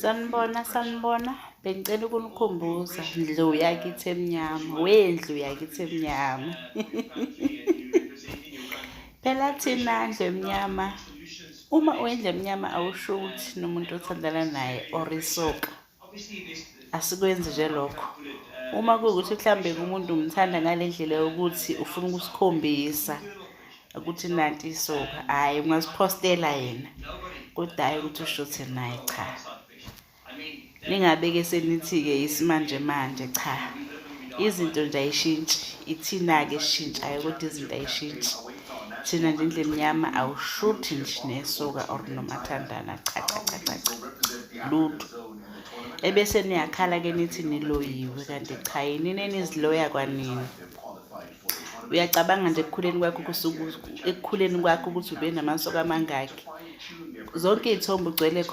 Sanibona, sanibona. Bengicela ukunikhumbuza ndlu yakithi emnyama, wendlu yakithi emnyama. Phela thina ndlu emnyama, uma uyindlu emnyama awushuthi nomuntu othandana naye or isoka. Asikwenzi nje lokho. Uma kuwukuthi mhlambe umuntu umthanda ngale ndlela yokuthi ufuna ukusikhombisa ukuthi nanti isoka, hhayi ungaziphostela yena, kodwa hhayi ukuthi ushuthe naye, cha. Ningabe-ke senithi-ke isimanje manje, cha. Izinto nje ayishintshi, ithina-ke esishintshayo kodwa izinto ayishintshi. Thina nje indlu emnyama awushuthi nje nesoka or nomathandana, cha cha cha cha cha, lutho. Ebese niyakhala-ke nithi niloyiwe, kanti cha yinini eniziloya kwanini. Uyacabanga nje ekukhuleni kwakho ekukhuleni kwakho ukuthi ube namasoka amangaki. Zonke iy'thombe ugcwele.